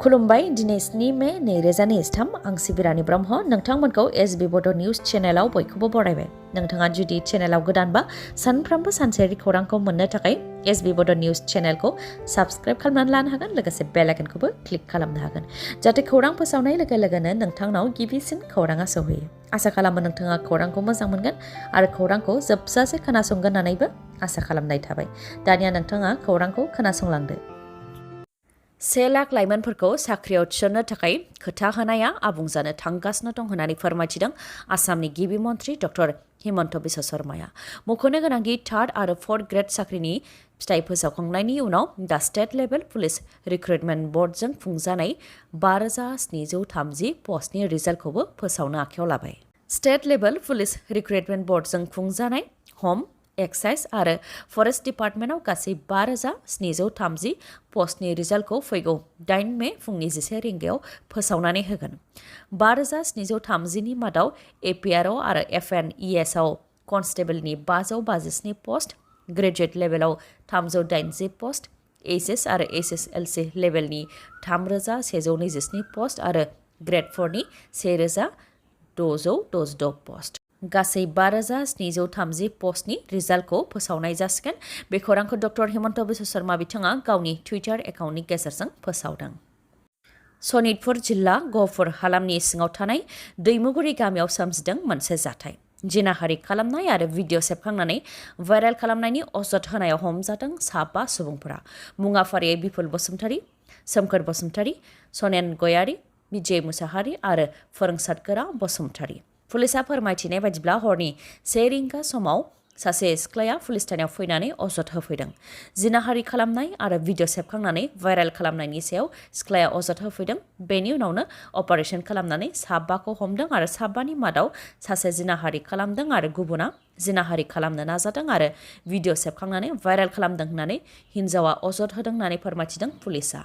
खुलुमबाय दिनै 7 मे 2023 आं सिबिरानि ब्रह्म नोंथांमोनखौ एसबी बड निउज चेनेलाव बयखौबो बरायबाय। नोंथाङा जुदि चेनेलाव गोदानबा सानफ्रोमबो सानसेयारि खौरांखौ मोननो थाखाय एसबी बड निउज चेनेलखौ साबस्क्राइब खालामनानै लानो हागोन, लोगोसे बेल आइकनखौबो क्लिक खालामनो हागोन जाहाथे खौरां फोसावनाय लोगो लोगोनो नोंथांनाव गिबिसिन खौराङा सौहैयो। आसा खालामो नोंथाङा खौरांखौ मोजां मोनगोन आरो खौरांखौ जोबजासे खोनासंगोन होननानैबो आसा खालामनाय थाबाय। दानिया नोंथाङा खौरांखौ खोनासंलांदो। 1 लाख लाइमोनफोरखौ साख्रियाव थिसननो थाखाय खोथा होनाया आबुं जानो थांगासिनो दं होननानै फोरमायथिदों आसामनि गिबि मन्थ्रि डक्टर हिमन्त बिश्व शर्माया। मख'नो गोनांदि 3rd आरो 4th ग्रेड साख्रिनि फिथाइ फोसावखांनायनि उनाव दा स्टेट लेभेल पुलिस रिक्रुटमेन्ट बर्डजों खुंजानाय 5730 पस्टनि रिजाल्टखौबो फोसावनो आखायाव लाबाय। स्टेट लेभेल पुलिस रिक्रुटमेन्ट बर्डजों खुंजानाय हम, एक्साइज आरो फरेस्ट डिपार्टमेन्टआव गासै 5730 पस्टनि रिजाल्टखौ फैगौ 8 मे फुंनि 11 रिंगायाव फोसावनानै होगोन। 5730 नि मादाव एपिआरअ आरो एफएनइएसआव कनस्टेबलनि 557 पस्ट, ग्रेजुवेट लेभेलाव 380 पस्ट, एचएस आरो एचएसएलसी लेभेलनि 3127 पस्ट आरो ग्रेड 4 नि 1662 पस्ट। गासै 5730 पस्टनि रिजाल्टखौ फोसावनाय जासिगोन। बे खौरांखौ डक्टर हिमन्त बिश्व शर्मा बिथाङा गावनि टुइटार एकाउन्टनि गेजेरजों फोसावदों। सनितपुर जिल्ला गहपुर हालामनि सिङाव थानाय दैमुगुरि गामियाव सोमजिदों मोनसे जाथाय। जिनाहारि खालामनाय आरो भिडिअ सेबखांनानै भाइरेल खालामनायनि अजद होनायाव हमजादों 5 सुबुंफोरा। मुङा फारियै बिपुल बसुमतारी, सोमखोर बसुमतारी, सनेन गयारी, बिजय मुसाहारि आरो फोरोंसारगोरा बसुमतारी। पुलिसा फोरमायथिनाय बायदिब्ला हरनि 1 रिंगा समाव सासे सिख्लाया पुलिस थानायाव फैनानै अजद होफैदों। जिनाहारि खालामनाय आरो भिडिअ सेबखांनानै भाइरेल खालामनायनि सायाव सिख्लाया अजद होफैदों। बेनि उनावनो अपारेशन खालामनानै 5खौ हमदों आरो 5नि मादाव सासे जिनाहारि खालामदों आरो गुबुना जिनाहारि खालामनो नाजादों आरो भिडिअ सेबखांनानै भाइरेल खालामदों होननानै हिन्जावा अजद होदों होननानै फोरमायथिदों पुलिसा।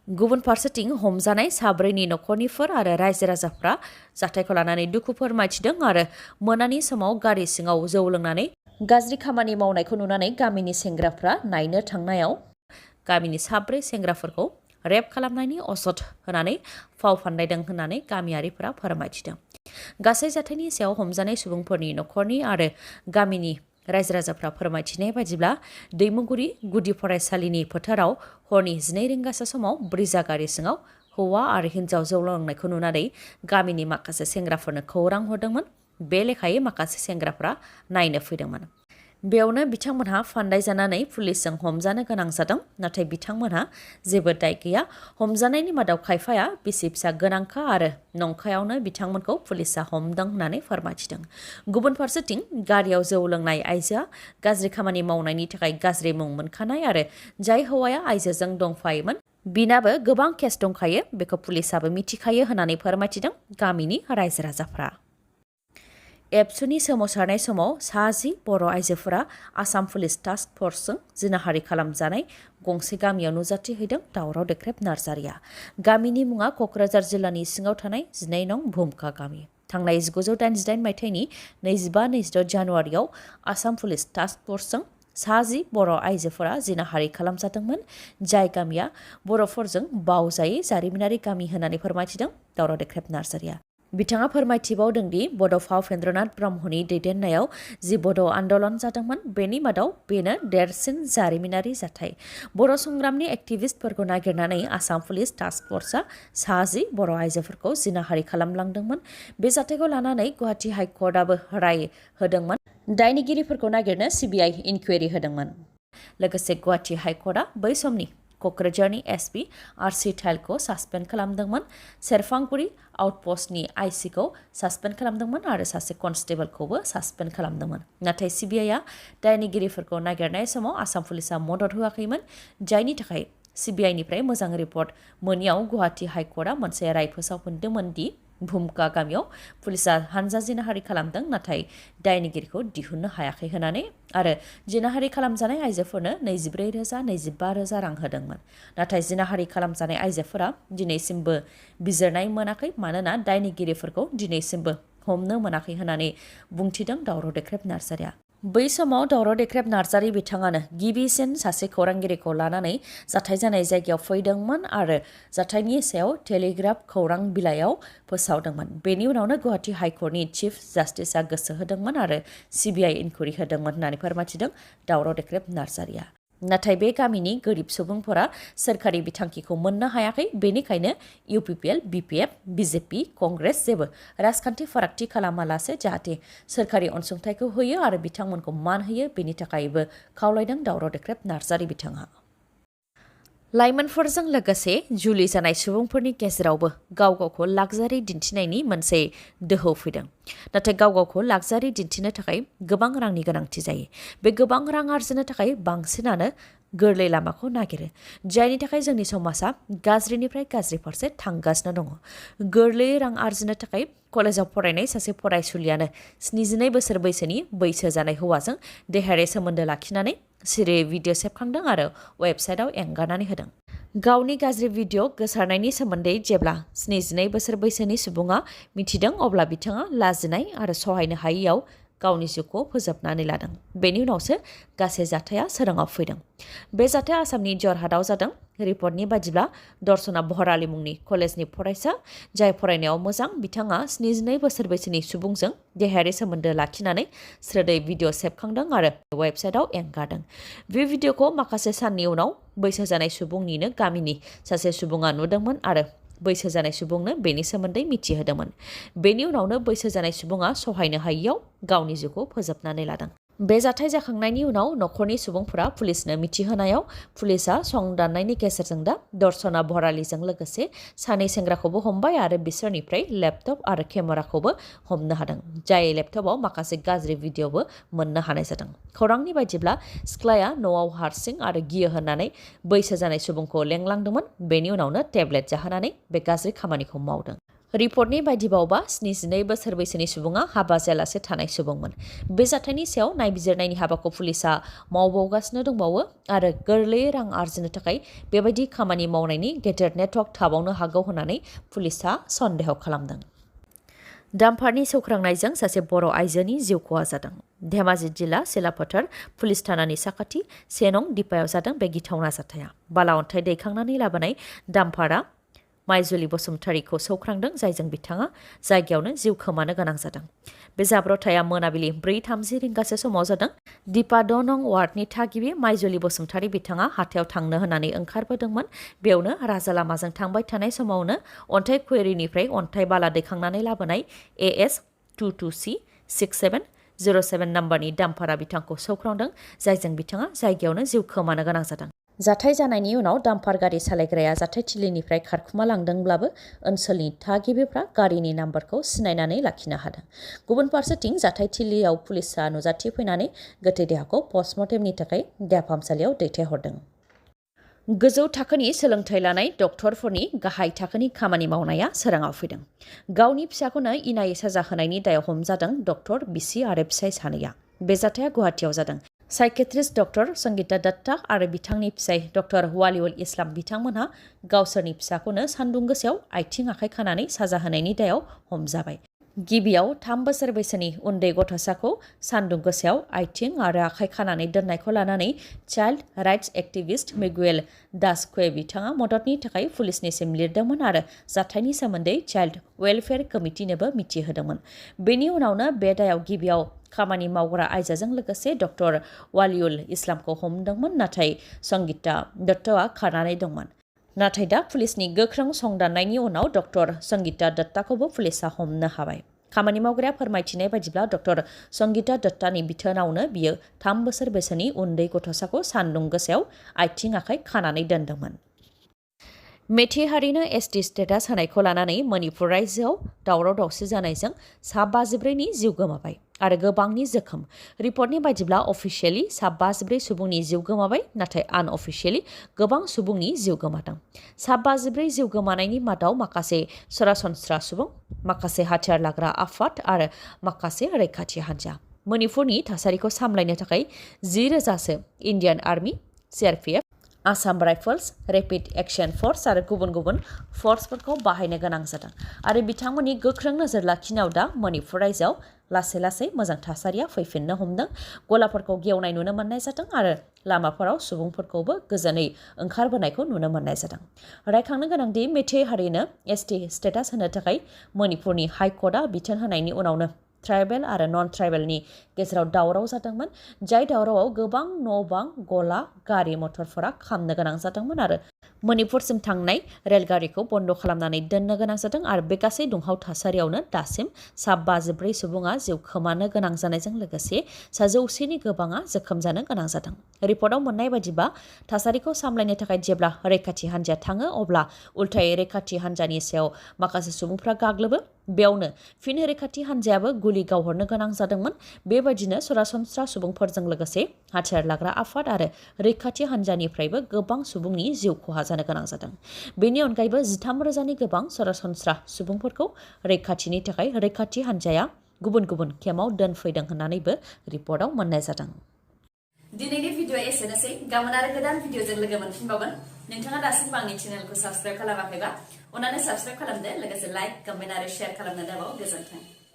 गुबुन फारसेथिं हमजानाय 4नि नखरनिफोर आरो रायजो राजाफ्रा जाथायखौ लानानै दुखु फोरमायथिदों आरो मोनानि समाव गारि सिङाव जौ लोंनानै गाज्रि खामानि मावनायखौ नुनानै गामिनि सेंग्राफ्रा नायनो थांनायाव गामिनि 4 सेंग्राफोरखौ रेप खालामनायनि अजद होनानै फाव फान्दायदों होननानै गामियारिफोरा फोरमायथिदों। गासै जाथायनि सायाव हमजानाय सुबुंफोरनि नखरनि आरो गामिनि रायजो राजाफ्रा फोरमायथिनाय बायदिब्ला दैमुगुरि गुदि फरायसालिनि फोथाराव हरनि 12 रिंगासो समाव ब्रिजा गारि सिङाव हौवा आरो हिन्जाव जौ लोंनायखौ नुनानै गामिनि माखासे सेंग्राफोरनो खौरां हरदोंमोन। बे लेखायै माखासे सेंग्राफ्रा नायनो फैदोंमोन। बेयावनो बिथांमोनहा फान्दाय जानानै पुलिसजों हमजानो गोनां जादों, नाथाय बिथांमोनहा जेबो दाय गैया। हमजानायनि मादाव खायफाया बिसि फिसा गोनांखा आरो नंखायावनो बिथांमोनखौ पुलिसा हमदों होननानै फोरमायथिदों। गुबुन फारसेथिं गारियाव जौ लोंनाय आइजोआ गाज्रि खामानि मावनायनि थाखाय गाज्रि मुं मोनखानाय आरो जाय हौवाया आइजोजों दंफायोमोन बिनाबो गोबां केस दंखायो, बेखौ पुलिसाबो मिथिखायो होननानै फोरमायथिदों गामिनि रायजो राजाफ्रा। एबसुनि सोमावसारनाय समाव 10 बर' आइजोफोरा आसाम पुलिस टास्क फर्सजों जिनाहारि खालामजानाय गंसे गामियाव नुजाथिहैदों दावराव देख्रेब नार्जारिया। गामिनि मुङा क'क्राझार जिल्लानि सिङाव थानाय 12 नं भुमका गामि। थांनाय 1988 मायथाइनि 25-26 जानुवारियाव आसाम पुलिस टास्क फर्सजों 10 बर' आइजोफोरा जिनाहारि खालामजादोंमोन, जाय गामिया बर'फोरजों बावजायै जारिमिनारि गामि होननानै फोरमायथिदों दावराव देख्रेब नार्जारिया। बिथाङा फोरमायथिबावदों दि बड' फावखुंग्रि ब्रह्मनि दैदेननायाव जि बड' आन्दलन जादोंमोन बेनि मादाव बेनो देरसिन जारिमिनारि जाथाय। बर' संग्रामनि एक्टिभिस्टफोरखौ नागिरनानै आसाम पुलिस टास्क फर्सआ 10 बर' आइजोफोरखौ जिनाहारि खालामलांदोंमोन। बे जाथायखौ लानानै गुवाहाटि हाइकर्टआबो राय होदोंमोन। दायनिगिरिफोरखौ नागिरनो सिबिआइ इनकुवेरि होदोंमोन। लोगोसे गुवाहाटि हाइकर्टआ बै समनि क'क्राझारनि एसपि आर.सि. थाइलखौ सासपेन्ड खालामदोंमोन। सेरफांगुरि आउटपस्टनि आइसिखौ सासपेन्ड खालामदोंमोन आरो सासे कनस्टेबलखौबो सासपेन्ड खालामदोंमोन। नाथाय सिबिआइआ दायनिगिरिफोरखौ नागिरनाय समाव आसाम पुलिसा मदद होआखैमोन, जायनि थाखाय सिबिआइनिफ्राय मोजां रिपर्ट मोनियाव गुवाहाटि हाइकर्टआ मोनसे राय फोसावफिनदोंमोन दि भुमका गामियाव पुलिसा हानजा जिनाहारि खालामदों, नाथाय दायनिगिरिखौ दिहुननो हायाखै होननानै आरो जिनाहारि खालामजानाय आइजोफोरनो 24,000-25,000 रां होदोंमोन। नाथाय जिनाहारि खालामजानाय आइजोफोरा दिनैसिमबो बिजिरनाय मोनाखै, मानोना दायनिगिरिफोरखौ दिनैसिमबो हमनो मोनाखै होननानै बुंथिदों दावराव देख्रेब नार्जारिया। बै समाव दावराव देख्रेब नार्जारि बिथाङानो गिबिसिन सासे खौरांगिरिखौ लानानै जाथाय जानाय जायगायाव फैदोंमोन आरो जाथायनि सायाव टेलिग्राफ खौरां बिलाइयाव फोसावदोंमोन। बेनि उनावनो गुवाहाटी हाइकर्टनि चिफ जास्टिसआ गोसो होदोंमोन आरो सिबिआइ इनकुवेरि होदोंमोन होननानै फोरमायथिदों दावराव देख्रेब नार्जारिया। नाथाय बे गामिनि गोरिब सुबुंफोरा सोरखारि बिथांखिखौ मोननो हायाखै, बेनिखायनो इउपिपिएल, बिपिएफ, बिजेपि, कंग्रेस जेबो राजखान्थि फारागथि खालामालासे जाहाथे सोरखारि अनसुंथाइखौ होयो आरो बिथांमोनखौ मान होयो, बेनि थाखायबो खावलायदों दावराव देख्रेब नार्जारि बिथाङा। लाइमोनफोरजों लोगोसे जुलि जानाय सुबुंफोरनि गेजेरावबो गाव गावखौ लागजारि दिन्थिनायनि मोनसे दोहौ फैदों। नाथाय गाव गावखौ लागजारि दिन्थिनो थाखाय गोबां रांनि गोनांथि जायो। बे गोबां रां आरजिनो थाखाय बांसिनानो गोरलै लामाखौ नागिरो, जायनि थाखाय जोंनि समाजा गाज्रिनिफ्राय गाज्रि फारसे थांगासिनो दङ। गोरलैयै रां आरजिनो थाखाय कलेजाव फरायनाय सासे फरायसुलियानो 72 बोसोर बैसोनि बैसो जानाय हौवाजों देहायारि सोमोन्दो लाखिनानै सिरियै भिडिअ सेबखांदों आरो वेबसाइटआव एंगारनानै होदों। गावनि गाज्रि भिडिअ गोसारनायनि सोमोन्दै जेब्ला 72 बोसोर बैसोनि सुबुङा मिथिदों, अब्ला बिथाङा लाजिनाय आरो सहायनो हायैयाव गावनि जिउखौ फोजोबनानै लादों। बेनि उनावसो गासै जाथाया सोराङाव फैदों। बे जाथाया आसामनि जरहाटआव जादों। रिपर्टनि बादिब्ला दर्शना बहराली मुंनि कलेजनि फरायसा, जाय फरायनायाव मोजां, बिथाङा 72 बोसोर बैसोनि सुबुंजों देहायारि सोमोन्दो लाखिनानै स्रोदै भिडिअ सेबखांदों आरो वेबसाइटआव एंगारदों। बे भिडिअखौ माखासे साननि उनाव बैसो जानाय सुबुंनिनो गामिनि सासे सुबुङा नुदोंमोन आरो बैसो जानाय सुबुंनो बेनि सोमोन्दै मिथिहोदोंमोन। बेनि उनावनो बैसो जानाय सुबुङा सहायनो हायैयाव गावनि जिउखौ फोजोबनानै लादों। बे जाथाय जाखांनायनि उनाव नखरनि सुबुंफोरा पुलिसनो मिथिहोनायाव पुलिसआ संदाननायनि गेजेरजों दा दर्शना बहरालीजों लोगोसे सानै सेंग्राखौबो हमबाय आरो बिसोरनिफ्राय लेपटप आरो केमेराखौबो हमनो हादों, जाय लेपटपाव माखासे गाज्रि भिडिअबो मोननो हानाय जादों। खौरांनि बायदिब्ला सिख्लाया न'आव हारसिं आरो गियो होननानै बैसो जानाय सुबुंखौ लेंलांदोंमोन। बेनि उनावनो टेब्लेट जाहोनानै बे गाज्रि खामानिखौ मावदों। रिपर्टनि बायदिबावबा 72 बोसोर बैसोनि सुबुङा हाबा जायालासे थानाय सुबुंमोन। बे जाथायनि सायाव नायबिजिरनायनि हाबाखौ पुलिसआ मावबावगासिनो दंबावो आरो गोरलैयै रां आरजिनो थाखाय बेबायदि खामानि मावनायनि गेदेर नेटवर्क थाबावनो हागौ होननानै पुलिसआ सन्देह खालामदों। डाम्पारनि सौख्रांनायजों सासे बर' आइजोनि जिउ खहा जादों। धेमाजि जिल्ला सिलाफोथार पुलिस थानानि साखाथि 1 नं दिपायाव जादों बे गिथावना जाथाया। बाला अन्थाइ दैखांनानै लाबोनाय डाम्पारा माइजुलि बसुमतारीखौ सौख्रांदों, जायजों बिथाङा जायगायावनो जिउ खोमानो गोनां जादों। बे जाब्रबथाया मोनाबिलि 4:30 रिंगासो समाव जादों। दिपा 2 नं वार्डनि थागिबि माइजुलि बसुमतारी बिथाङा हाथायाव थांनो होननानै ओंखारबोदोंमोन। बेयावनो राजा लामाजों थांबाय थानाय समावनो अन्थाइ क्वेरिनिफ्राय अन्थाइ बाला दैखांनानै लाबोनाय AS 22C6707 नाम्बारनि डाम्पारा बिथांखौ सौख्रांदों, जायजों बिथाङा जायगायावनो जिउ खोमानो गोनां जादों। जाथाय जानायनि उनाव डाम्पार गारि सालायग्राया जाथायथिलिनिफ्राय खारखुमा लांदोंब्लाबो ओनसोलनि थागिबिफ्रा गारिनि नाम्बारखौ सिनायनानै लाखिनो हादों। गुबुन फारसेथिं जाथायथिलियाव पुलिसआ नुजाथिफैनानै गोथै देहाखौ पस्टमर्टेमनि थाखाय देहा फाहामसालियाव दैथायहरदों। गोजौ थाखोनि सोलोंथाइ लानाय डक्टरफोरनि गाहाय थाखोनि खामानि मावनाया सोराङाव फैदों। गावनि फिसाखौनो इनायै साजा होनायनि दायाव हमजादों डक्टर बिसि आरो फिसाय सानैया। बे जाथाया गुवाहाटीआव जादों। साइकेट्रिस्ट डक्टर संगीता दत्ता आरो बिथांनि फिसाय डक्टर वालिउल इस्लाम बिथांमोनहा गावसोरनि फिसाखौनो सान्दुं गोसायाव आथिं आखाइ खानानै साजा होनायनि दायाव हमजाबाय। गिबियाव 3 बोसोर बैसोनि उन्दै गथ'साखौ सान्दुं गोसायाव आथिं आरो आखाइ खानानै दोननायखौ लानानै चाइल्ड राइट्स एक्टिभिस्ट मिगुएल दासक्वे बिथाङा मददनि थाखाय पुलिसनिसिम लिरदोंमोन आरो जाथायनि सोमोन्दै चाइल्ड वेलफेयार कमिटिनोबो मिथिहोदोंमोन। बेनि उनावनो बे दायाव गिबियाव खामानि मावग्रा आयजोजों लोगोसे डक्टर वालिउल इस्लामखौ हमदोंमोन, नाथाय संगीता दत्ताआ खारनानै दंमोन। नाथाय दा पुलिसनि गोख्रों संदाननायनि उनाव डक्टर संगीता दत्ताखौबो पुलिसआ हमनो हाबाय। खामानि मावग्राया फोरमायथिनाय बायदिब्ला डक्टर संगीता दत्तानि बिथोनावनो बियो 3 बोसोर बैसोनि उन्दै गथ'साखौ सान्दुं गोसायाव आथिं आखाइ खानानै दोनदोंमोन। मेथे हारिनो ST स्टेटास होनायखौ लानानै मणिपुर रायजोआव दावराव दावसि जानायजों सा 54नि जिउ गोमाबाय आरो गोबांनि जोखोम। रिपर्टनि बायदिब्ला अफिसियेलि सा 54 सुबुंनि जिउ गोमाबाय, नाथाय आनअफिसियेलि गोबां सुबुंनि जिउ गोमादों। सा 54 जिउ गोमानायनि मादाव माखासे सरासनस्रा सुबुं, माखासे हाथियार लाग्रा आफाद आरो माखासे रैखाथि हान्जा। मणिपुरनि थासारिखौ सामलायनो थाखाय 10,000सो Indian army, CRPF Assam rifles, rapid action force आरो गुबुन गुबुन फर्सफोरखौ बाहायनो गोनां जादों आरो बिथांमोननि गोख्रों नोजोर लाखिनायाव दा मणिपुर रायजोआव लासै लासै मोजां थासारिया फैफिननो हमदों। गलाफोरखौ गेवनाय नुनो मोननाय जादों आरो लामाफोराव सुबुंफोरखौबो गोजोनै ओंखारबोनायखौ नुनो मोननाय जादों। रायखांनो गोनांदि मेथे हारिनो एसटि स्टेटास होनो थाखाय मणिपुरनि हाइकर्टआ बिथोन होनायनि उनावनो ट्राइबेल आरो नन ट्राइबेलनि गेजेराव दावराव जादोंमोन, जाय दावरावआव गोबां न' बां, गला, गारि मटरफोरा खामनो गोनां जादोंमोन आरो मणिपुरसिम थांनाय रेलगारिखौ बन्द खालामनानै दोननो गोनां जादों आरो बे गासै दुंहाव थासारियावनो दासिम सा 54 सुबुङा जिउ खोमानो गोनां जानायजों लोगोसे सा 100नि गोबाङा जोखोम जानो गोनां जादों। रिपर्टआव मोननाय बायदिबा थासारिखौ सामलायनो थाखाय जेब्ला रैखाथि हान्जाया थाङो अब्ला उल्थायै रैखाथि हान्जानि सायाव माखासे सुबुंफ्रा गाग्लोबो। बेयावनो फिन रैखाथि हान्जायाबो गुलि गावहरनो गोनां जादोंमोन। बेबायदिनो सरासनस्रा सुबुंफोरजों लोगोसे हाथियार लाग्रा आफाद आरो रैखाथि हान्जानिफ्रायबो गोबां सुबुंनि जिउ खहा जानो गोनां जादों। बेनि अनगायैबो 13,000नि गोबां सरासनस्रा सुबुंफोरखौ रैखाथिनि थाखाय रैखाथि हान्जाया गुबुन गुबुन केम्पआव दोनफैदों होननानैबो रिपर्टआव मोननाय जादों। दिनैनि भिडिअ एसेनोसै। गाबोन आरो गोदान भिडिअजों लोगो मोनफिनबावगोन। नोंथाङा दासिमबो आंनि चेनेलखौ साबस्क्राइब खालामाखैबा अन्नानै साबस्क्राइब खालामदो, लोगोसे लाइक, कमेन्ट आरो शेयार खालामनो दाबाव। गोजोन्थों।